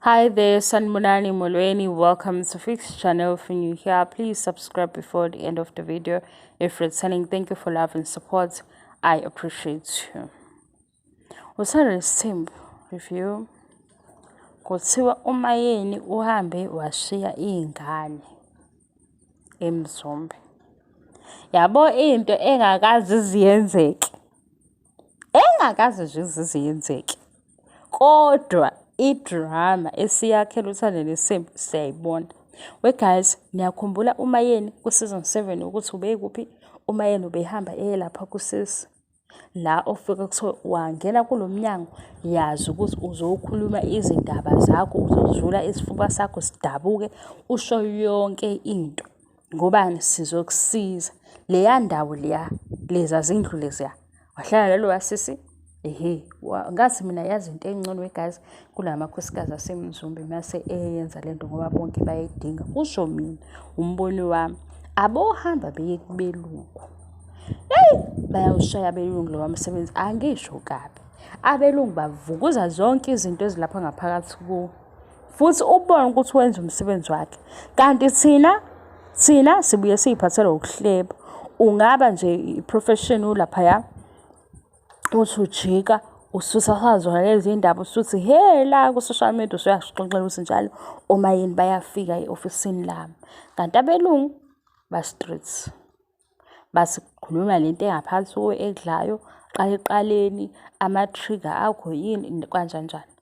Hi there, Sanibonani Molweni. Welcome to Fix Channel. If you're new here, please subscribe before the end of the video. If returning, thank you for love and support. I appreciate you. Uthando Nesithembu review. Kuthiwa uMayeni uhambe washiya iy'ngane eMzumbe. Yabo into engakaze iziyenzeke. Engakaze nje iziyenzeke. Kodwa idrama esiyakhela uThando Nesithembu siyayibona. We guys, niyakhumbula uMayeni ku-season 7 ukuthi ubekuphi? UMayeni ubehamba eye lapha kusisi. La ofika kuthiwa wangena kulo mnyango, yazi ukuthi uzokhuluma izindaba zakho, uzozivula isifuba sakho sidabuke, usho yonke into. Ngobani? Sizokusiza. Leya ndawo leya, leza zindlu leziya, wahlala nalowa sisi, ehhe, ngathi mina yazi into engcono we guys kula makhosikazi aseMzumbe mase eyenza lento ngoba bonke bayayidinga. Kusho mina, umbono wami. Abohamba beye kubelungu. Hey, bayawushaya abelungu lowa msebenzi, angisho kabi. Abelungu bavukuza zonke izinto ezilapha ngaphakathi kuwo. Futhi ubone ukuthi wenza umsebenzi wakhe. Kanti thina sibuye siy'phathele ukuhleba. Ungaba nje i-profession ulaphaya, uthi ujika ususasazwa lezi ndaba usuthi he la ku-social media usuyasixoxela ukuthi njalo omayeni bayafika e-ofisini lami. Kanti abelungu ba-street. Bathi khuluma lento engaphansi kuwe ekudlayo, qala ekuqaleni, ama-trigger akho yini kanjani njani.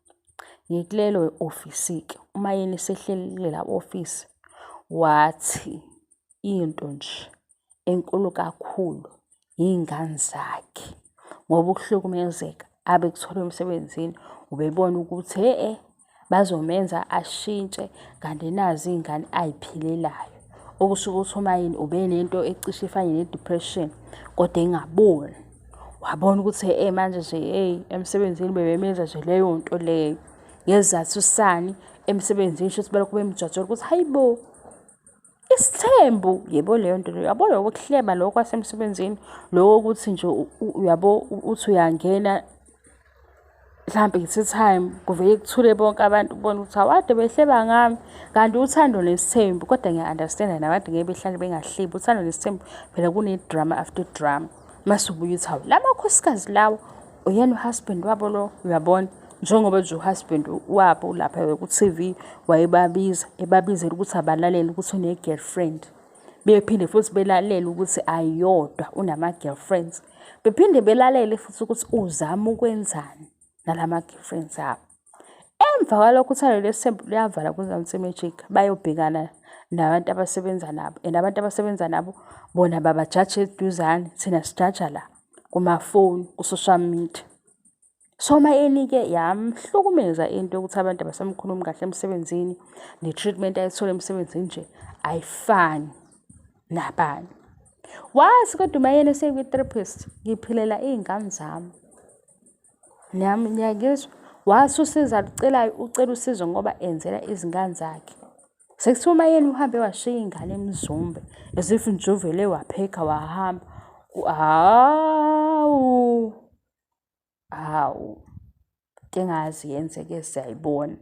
Ngikulelo ofisi-ke, uMayeni esehleli kulela ofisi, wathi into nje enkulu kakhulu iy'ngane zakhe ngoba ukuhlukumezeka abekuthola emsebenzini ubebona ukuthi he-e bazomenza ashintshe kanti nazi iy'ngane ay'philelayo. Okusho ukuthi uMayeni ubenento ecishe ifane ne-depression kodwa engaboni. Wabona ukuthi hhe manje nje hheyi emsebenzini bebemenza nje leyo nto leyo. Ngesizathu sani? Emsebenzini shuthi balokhu bemjajela ukuthi hayi bo, isithembu yebo leyo nto leyo. Yabo lokho kuhleba lokho kwasemsebenzini, lokho ukuthi nje uyabo uthi uyangena mhlampe i-tea time kuvele kuthule bonke abantu ubone ukuthi awade behleba ngami. Kanti uthando nesithembu kodwa ngiya-understand-a nabantu ngeke behlale bengahlebi. Uthando nesithembu phela kune-drama after drama. Mase ubuye uthi hawu la makhosikazi lawa uyena u-husband wabo lo, uyabona? Njengoba nje u-husband wabo lapha ku-T_V wayebabiza, ebabizela ukuthi abalalele ukuthi une-girlfriend. Bephinde futhi belalele ukuthi ayiyodwa unama-girlfriends. Bephinde belalele futhi ukuthi uzama ukwenzani nalama-girlfriends abo. Emva kwalokho uThando Nesithembu luyavala kuMzansi Magic bayobhekana nabantu abasebenza nabo and abantu abasebenza nabo bona babajaja eduzane, thina sijaja la kumafoni, ku-social media. So uMayeni-ke yamhlukumeza into yokuthi abantu abasamkhulumi kahle emsebenzini, ne-treatment ayithola emsebenzini nje ayifani nabanye. Wathi kodwa uMayeni esekwi-therapist, ngiphilela iy'ngane zami. Nami niyangizwa? Wathi usizo alucelayo ucela usizo ngoba enzela izingane zakhe. Sekuthiwa uMayeni uhambe washiya iy'ngane eMzumbe as if nje uvele waphekha wahamba. Hawu, hawu, into engazi yenzeke siyayibona.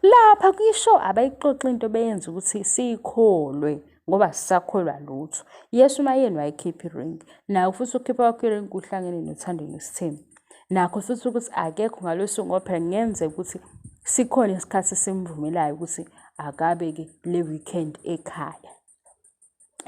Lapha kwi-show abayixoxi into beyenza ukuthi siyikholwe ngoba sisakholwa lutho. Yes, uMayeni wayekhipha i-ring, nakho futhi ukukhipha kwakhe i-ring kuhlangene noThando Nesithembu. Nakho futhi ukuthi akekho ngalosuku ngoba phela kungenzeka ukuthi sikhona isikhathi esimvumelayo ukuthi akabe-ke le weekend ekhaya.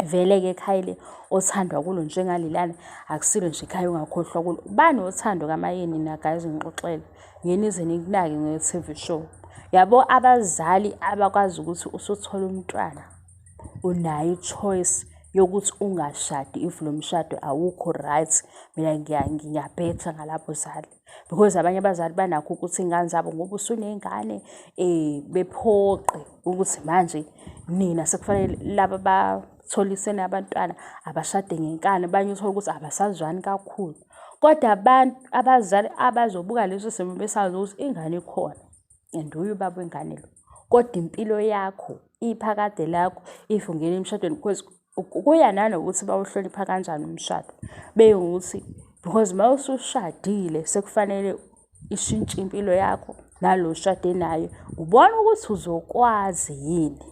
Vele-ke ekhaya le othandwa kulo njengalelana akusilo nje ikhaya ongakhohlwa kulo. Banothando kaMayeni na guys ngixoxele, ngeke nize nikunake nge-T_V show. Yabo abazali abakwazi ukuthi usuthola umntwana unayo i-choice yokuthi ungashadi if lo mshado awukho right. Mina ngiyabhetha ngalabo zali because abanye abazali banakho ukuthi iy'ngane zabo ngoba usuney'ngane bephoqe ukuthi manje nina sekufanele laba batholisene abantwana abashade ngenkani, abanye uthole ukuthi abasazwani kakhulu. Kodwa abantu abazali abazobuka leso simo besazi ukuthi ingane ikhona and uye ubaba wengane lo, kodwa impilo yakho iphakade lakho if ungena emshadweni because kuya nanokuthi bawuhlonipha kanjani umshado. Beyingukuthi because uma usushadile sekufanele ishintshe impilo yakho. nalo oshade naye, ubona ukuthi uzokwazi yini.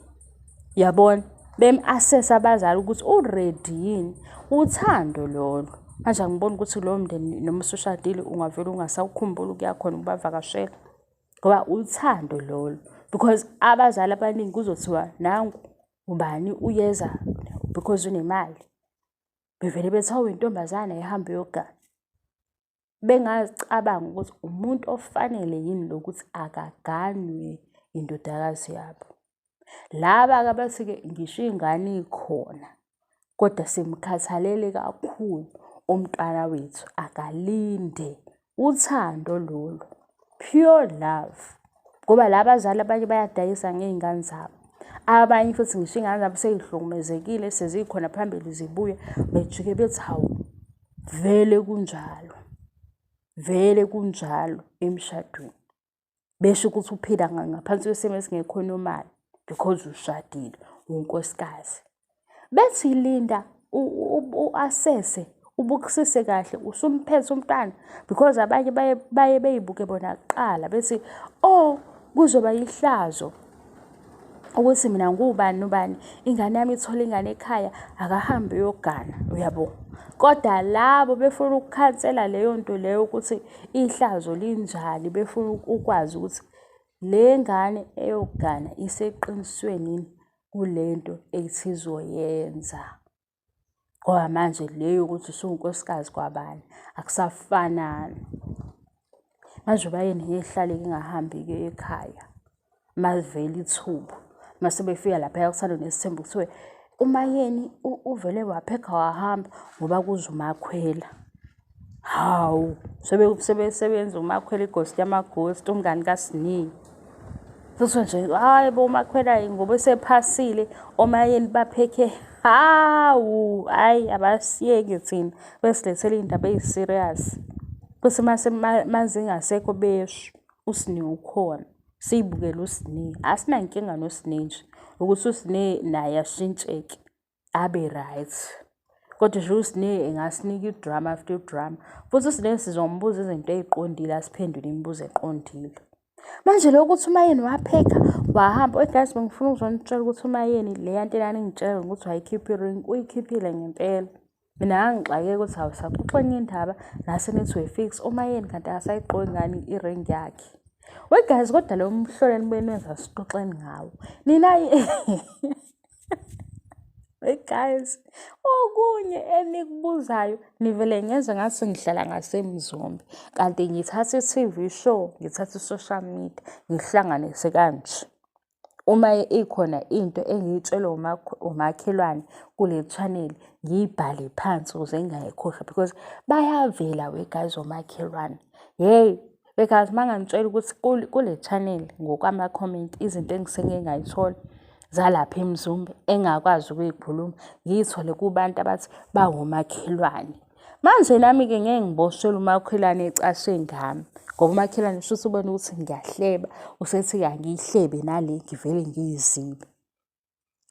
Uyabona? Bemu-assess-e abazali ukuthi u-ready yini. Uthando lolo. Manje angiboni ukuthi lowo mndeni noma usushadile ungavele ungasawukhumbuli ukuya khona ukubavakashela. Ngoba uthando lolo because abazali abaningi kuzothiwa nangu ubani uyeza because unemali. Bevele bethi hawu intombazane ayihambe iyogana. Bengazicabangi ukuthi umuntu ofanele yini lo ukuthi akaganwe indodakazi yabo. Laba-ke abathi-ke ngisho ingane ikhona kodwa simkhathalele kakhulu umntwana wethu akalinde. Uthando lolu, pure love. Ngoba la bazali abanye bayadayisa ngey'ngane zabo. Abanye futhi ngisho iy'ngane zabo sey'hlukumezekile sezikhona phambili zibuya bejike bethi hawu vele kunjalo, vele kunjalo emshadweni. Besho ukuthi uphila ngaphansi kwesimo esingekho normal because ushadile, unkosikazi. Bethi linda u-assess-e, ubukisise kahle usumphethe umntwana because abanye baye baye bey'buke bona kuqala bethi oh kuzoba yihlazo ukuthi mina ngiwubani nobani ingane yami ithole ingane ekhaya akahambe uyogana uyabo. Kodwa labo befuna ukukhansela leyo nto leyo ukuthi ihlazo linjani befuna ukwazi ukuthi le ngane eyogana iseqinisweni yini kule nto ethi izoyenza. Ngoba manje le yokuthi usuwunkosikazi kwabani akusafanani. Manje ubayeni ngeke ihlale ingahambi-ke ekhaya uma livela ithuba. Mase befika laphaya kuThando Nesithembu kuthiwe uMayeni uvele waphekha wahamba ngoba kuza uMakhwela. Hawu, sebesebenza uMakhwela i-ghost yama-ghost umngani kaSne. Kuthiwa nje hhayi bo uMakhwela ngoba esephasile oMayeni baphekhe, hawu hhayi abasiyeki thina besilethela iy'ndaba eyi-serious. Futhi mase mazingasekho besho uSne ukhona. Siy'bukele uSne, asinankinga noSne nje ukuthi uSne naye ashintsheke abe right. Kodwa nje uSne engasinika i-drama after i-drama. Futhi uSne sizombuza izinto ey'qondile asiphendule imibuzo eqondile. Manje lokhu ukuthi uMayeni waphekha wahamba, oh guys bengifuna ukuzonitshela ukuthi uMayeni leya nto enaningitshela ngokuthi wayikhipha i-ring, uyikhiphile ngempela. Mina ngangixakeka ukuthi hawu saxoxa enye indaba nase nithi we-fix uMayeni kanti akasayigqoki ngani i-ring yakhe. We guys kodwa lo mhlolo enibuye nenza sixoxeni ngawo. Nina We guys, okunye enikubuzayo nivele ngenze ngathi ngihlala ngaseMzumbe kanti ngithatha i-T_V show, ngithatha i-social media ngihlanganise kanje. Uma ikhona into engiyitshelwa umakhelwane kule channel ngiyibhale phansi ukuze ngingayikhohlwa because bayavela we guys omakhelwane. Hheyi we guys uma nganitshela ukuthi kule channel ngokwama-comment izinto engiseke ngayithola zalapha eMzumbe engingakwazi ukuyikhuluma ngiyithole kubantu abathi bawomakhelwane. Manje nami-ke ngeke ngiboshelwe umakhelwane ecashe ngami ngoba umakhelwane shuthi ubona ukuthi ngiyahleba usethi-ke angiyihlebe nale ngivele ngiyizibe.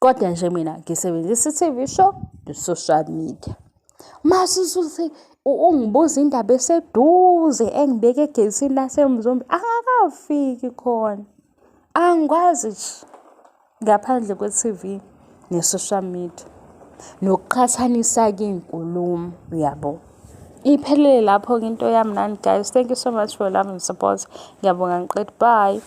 Kodwa nje mina ngisebenzisa i-T_V show ne-social media. Mase usuthi ungibuza indaba eseduze engibeke egeyithini laseMzumbe angakafiki khona. Angikwazi nje ngaphandle kwe-T_V ne-social media nokuqhathanisa-ke iy'nkulumo, uyabo. Iphelele lapho-ke into yami nani guys. Thank you so much for your love and support. Ngiyabonga angiqedi, bye.